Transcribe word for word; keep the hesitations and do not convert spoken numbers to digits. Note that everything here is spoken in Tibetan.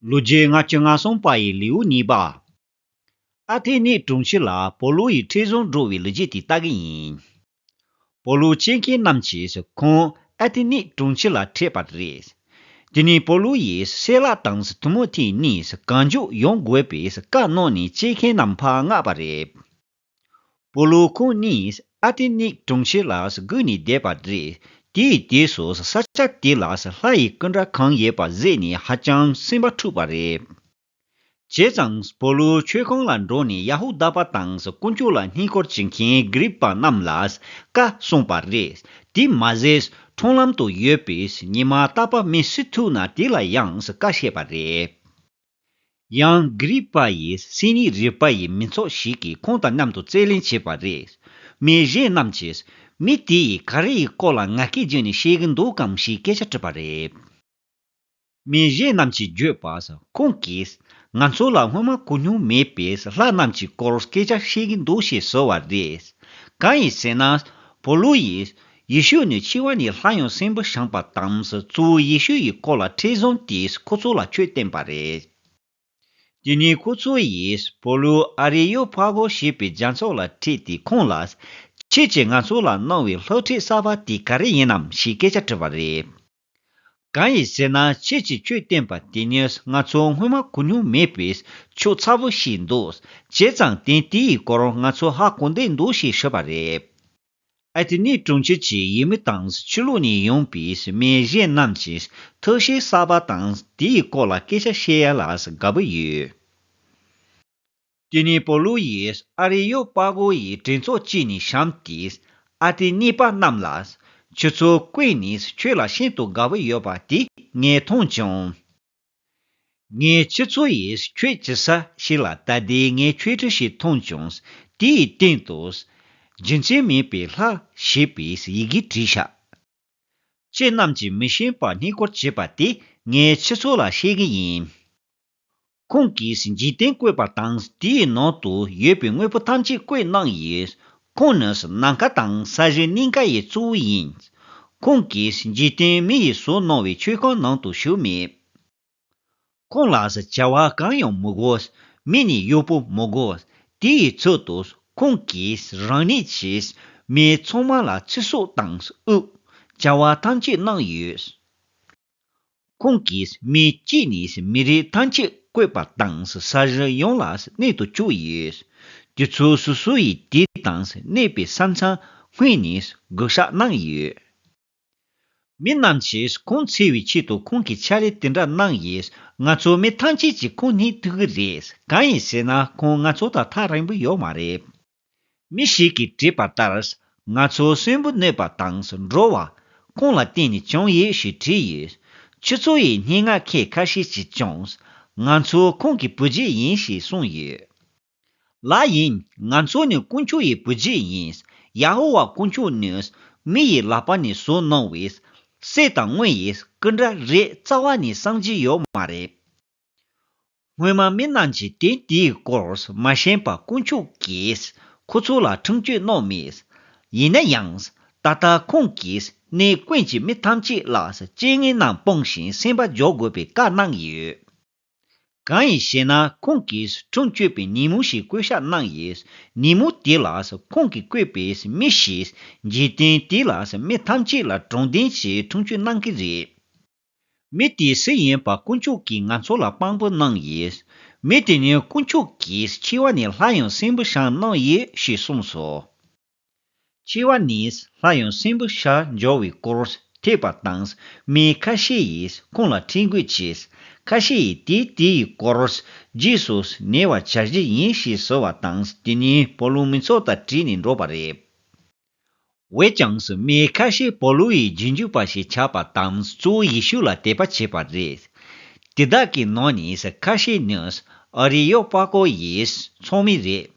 ལོ་རྒྱུས་ལྔ་བཅུ་ང་གསུམ་པ་ཡི་ལེའུ་གཉིས་པ། ཨ་ཐེ་ནི་གྲོང་ཁྱེར་ལ་པོ་ལུ་ཡི་ཁྲིད་གཞུང་འགྲོ་བའི་ལོ་རྒྱུས་དེ་ལྟ་གི་ཡིན། པོ་ལུ་བཅད་མཁན་རྣམས་ཀྱིས་ཁོང་ཨ་ཐེ་ནི་གྲོང་ཁྱེར་ལ་ཁྲིད་པ་རེད། དེ་ནས་པོ་ལུ་ཡིས་སེ་ལ་དང་ཐི་མོ་ཐི་གཉིས་གང་མགྱོགས་ཡོང་དགོས་པའི་བཀའ་གནང་ནས་བཅད་མཁན་རྣམས་ཕར་མངགས་པ་རེད། པོ་ལུ་ཁོང་གཉིས་ཨ་ཐེ་ནི་གྲོང་ཁྱེར་ལ་སྒུག་ནས་བསྡད་པ་རེད། དེའི་དུས་སུ་ས་ཆ་དེ་ལ་ལྷ་ཡི་སྐུ་འདྲ་གང་ཡོད་པ་གཟིགས་ནས་ཧ་ཅང་སེམས་པ་འཁྲུགས་པ་རེད། བྱས་ཙང་པོ་ལུ་མཆོད་ཁང་ལ་འགྲོ་ནས་ཡ་ཧུ་དཱ་པ་དང་དཀོན་མཆོག་ལ་བསྙེན་བཀུར་བྱེད་མཁན་གྷི་རིབ་པ་རྣམས་ལ་བཀའ་གསུངས་པ་རེད། དེ་མ་ཟད་ཁྲོམ་ལམ་དུ་ཡོད་པའི་ཉི་མ་རྟག་པར་མི་བསུ་ཐུབ་ན་དེ་ལ་ཡང་བཀའ་བཤད་པ་རེད། ཡང་གྷི་རིབ་པ་ཡི་སེ་ནི་རི་པ་ཡི་མི་ཚོགས་ཤིག་གིས་ཁོང་དང་མཉམ་དུ་རྩོད་གླེང་བྱས་པ་རེད། མི་གཞན་རྣམས་ཀྱིས་མི་དེ་ཡིས་ག་རེ་ཡི་སྐོར་ལ་ངན་སྐད་བརྗོད་ནས་བཤད་ཀྱི་འདུག་གམ་ཞེས་སྐད་ཆ་དྲིས་པ་རེད། མི་གཞན་རྣམས་ཀྱིས་བརྗོད་པ། ཁོང་གིས་ང་ཚོ་ལ་སྔོན་མ་གོ་མྱོང་མེད་པའི་ལྷ་རྣམས་ཀྱི་སྐོར་སྐད་ཆ་བཤད་ཀྱི་འདུག་ཞེས་ཟེར་བ་རེད། གང་ཡིན་ཟེར་ན། པོ་ལུ་ཡིས་ཡེ་ཤུ་ནི་འཆི་བ་ནས་ལྷ་ཡང་སེམས་པ་བྱང་པ་དང་གཙོ་བོ་ཡེ་ཤུ་ཡི་སྐོར་ལ་ཁྲིད་གཞུང་དེས་ཁོ་ཚོ་ལ་ཆོས་བསྟན་པ་རེད། དེ་ནས་ཁོ་ཚོ་ཡིས་པོ་ལུ་ཨ་རེ་ཡོ་ཕ་གོ་ཞེས་པའི་རྒྱལ་ཚོགས་ལ་ཁྲིད་དེ་ཁོང་ལ། ཁྱེད་ཀྱིས་ང་ཚོ་ལ་གནང་བའི་སློབ་ཁྲིད་གསར་པ་དེ་ག་རེ་ཡིན་ནམ་ཞེས་སྐད་ཆ་དྲིས་པ་རེད། གང་ཡིན་ཟེར་ན་ཁྱེད་ཀྱིས་ཆོས་བསྟན་པ་དེ་ནི་ང་ཚོ་སྔོན་མ་གོ་མྱོང་མེད་པའི་ཆོས་ཚ་པོ་ཞིག་འདུག་བྱས་ཙང་དེ་དེའི་སྐོར་ང་ཚོ་ཧ་གོ་འདོད་འདུག་ཞེས་ཞུས་པ་རེད། ཨ་ཐེ་ནི་གྲོང་ཁྱེར་གྱི་ཡུལ་མི་དང་ཕྱི་ལོགས་ནས་ཡོང་པའི་མི་གཞན་རྣམས་ཀྱིས་ཐུགས་བཞེད་གསར་པ་དང་དེའི་སྐོར་ལ་སྐད་ཆ་བཤད་ཡ་ལ་དགའ་པོ་ཡོད། དེ་ནས་པོ་ལུ་ཡིས་ཨ་རེ་ཡོ་པ་གོ་ཡི་གྲོས་ཚོགས་ཅིག་ནས་བཤམས་ཏེ། ཨ་ཐེ་ནི་པ་རྣམས་ལ། ཁྱོད་ཚོ་ཀུན་ནས་ཆོས་ལ་ཤིན་ཏུ་དགའ་པོ་ཡོད་པ་དེ་ངས་མཐོང་བྱུང་། ངས་ཁྱོད་ཚོ་ཡི་ཆོས་བྱེད་ས་ཞིག་ལ་ལྟ་དུས་ངས་ཆོས་ཁྲི་ཞིག་མཐོང་བྱུང་། དེའི་སྟེང་དུ། རྒྱུ་མཚན་མེད་པའི་ལྷ་ཞེས་པའི་ཡི་གེ་བྲིས་ཤག་ཁྱེད་རྣམས་ཀྱིས་མི་ཤེས་པ་བསྙེན་བཀུར་བྱེད་པ་དེ་ངས་ཁྱེད་ཚོ་ལ་བཤད་ཀྱི་ཡིན། ཁོང་གིས་འཇིག་རྟེན་བཀོད་པ་དང་དེའི་ནང་དུ་ཡོད་པའི་དངོས་པོ་ཐམས་ཅད་བཀོད་གནང་ཡོད། ཁོང་ནི་ནམ་མཁའ་དང་ས་གཞི་གཉིས་ཀ་ཡི་གཙོ་བོ་ཡིན། ཁོང་གིས་འཇིག་རྟེན་མི་ཡིས་བཟོས་གནང་བའི་མཆོད་ཁང་ནང་དུ་ཞུགས་མེད། ཁོང་ལ་བྱ་བ་གང་ཡང་མི་དགོས། མི་ནི་གཡོག་པོ་མི་དགོས། དེ་ཡི་ཚུལ་དུ་ཁོང་གིས་རང་ཉིད་ཀྱིས་མི་ཚང་མ་ལ་ཚེ་སྲོག་དང་དབུགས། བྱ་བ་ཐམས་ཅད་གནང་ཡོད། ཁོང་གིས་མི་གཅིག་ནས་མི་རིགས་ཐམས་ཅད་བཀོད་པ་དང་ས་གཞི་ཡོངས་ལ་གནས་སུ་བཅུག་ཡོད། དེ་ཚོ་སོ་སོ་ཡི་དུས་དང་གནས་པའི་ས་མཚམས་སྔོན་ནས་བགོ་བཤའ་གནང་ཡོད། མི་རྣམས་ཀྱིས་ཁོང་འཚོལ་བའི་ཆེད་དུ་ཁོང་གིས་ཕྱག་ལས་དེ་འདྲ་གནང་ཡིས། ང་ཚོ་མི་ཐམས་ཅད་ཀྱིས་ཁོང་རྙེད་ཐུབ་ཀྱི་རེད། གང་ཡིན་ཟེར་ན་ཁོང་ང་ཚོ་དང་ཐག་རིང་པོ་ཡོད་མ་རེད། མི་ཞིག་གིས་དྲིས་པ་ལྟར། ང་ཚོ་གསོན་པོ་གནས་པ་དང་འགྲོ་བ་ཁོང་ལ་བརྟེན་ནས་བྱུང་ཡོད་ཞེས་དྲིས་ཡོད། ཁྱེད་ཚོ་ཡི་སྙན་ངག་མཁན་ཁ་ཤས་ཀྱིས་ཀྱང་། ང་ཚོ་ཁོང་གི་བུ་རྒྱུད་ཡིན་ཞེས་གསུངས་ཡོད། ལགས་ཡིན། ང་ཚོ་ནི་དཀོན་མཆོག་ཡི་བུ་རྒྱུད་ཡིན། ཡ་ཧོ་ཝཱ་དཀོན་མཆོག་ནི་མི་ཡི་ལག་པ་ནས་བཟོ་གནང་བའི་སྲས་དང་དངོས་ཡི་སྐུ་འདྲ་རེད། རྩ་བ་ནས་སངས་རྒྱས་ཡོད་མ་རེད། སྔོན་མ་མི་རྣམས་ཀྱིས་དོན་དེའི་སྐོར་མ་ཤེས་པར་དཀོན་མཆོག་གིས་ཁོ་ཚོ་ལ་ཁྲིམས་གཅོད་གནང་མེད། ཡིན་ན་ཡང་ད་ལྟ་ཁོང་གིས་གནས་ཀུན་གྱི་མི་ཐམས་ཅད་ལ་རྐྱེན་ངན་རྣམས་སྤངས་ཤིང་སེམས་པ་འཇོག་དགོས་པའི་བཀའ་གནང་ཡོད། གང་ཡིན་ཞེ་ན་ཁོང་གིས་ཁྲིམས་གཅོད་པའི་ཉིན་མོ་ཞིག་བཀོད་བཞག་གནང་ཡོད། ཉིན་མོ་དེ་ལ་ཁོང་གིས་བསྐོས་པའི་མི་ཞིག་འཇིག་རྟེན་དེ་ལ་མི་ཐམས་ཅད་ལ་དྲང་བདེན་གྱི་ཁྲིམས་གཅོད་གནང་གི་རེད། མི་དེ་སུ་ཡིན་པ་དཀོན་མཆོག་གིས་ང་ཚོ་ལ་དཔང་པོ་གནང་ཡོད། མི་དེ་ནི་དཀོན་མཆོག་གིས་འཆི་བ་ནས་སླར་ཡང་གསོན་པོ་བྱུང་གནང་ཡོད་ཞེས་གསུངས་སོ། འཆི་བ་ནས་སླར་ཡང་གསོན་པོ་བྱ་འཇོག་པའི་སྐོར་ཐོས་པ་དང་མི་ཁ་ཤས་ཡིས་ཁོང་ལ་ཁྲིད་འགོད་བྱས། ཁ་ཤས་ཡིས་དེ་དེའི་སྐོར་རྗེས་སུ་ཉེ་བར་བྱ་རྒྱུ་ཡིན་ཞེས་ཟེར་བ་དང་དེ་ནས་པོ་ལུ་མི་ཚོགས་དང་བྲལ་ནས་འགྲོ་བ་རེད། འོན་ཀྱང་མི་ཁ་ཤས་པོ་ལུ་ཡི་རྗེས་འཇུག་པ་ཞིག་ཆགས་པ་དང་གཙོ་བོ་ཡེ་ཤུ་ལ་དད་པ་བྱས་པ་རེད། དེ་དག་གི་ནང་ནས་ཁ་ཤས་ནི་ཨ་རི་ཡོ་པ་ཀོ་ཡི་ཚོགས་མི་རེད།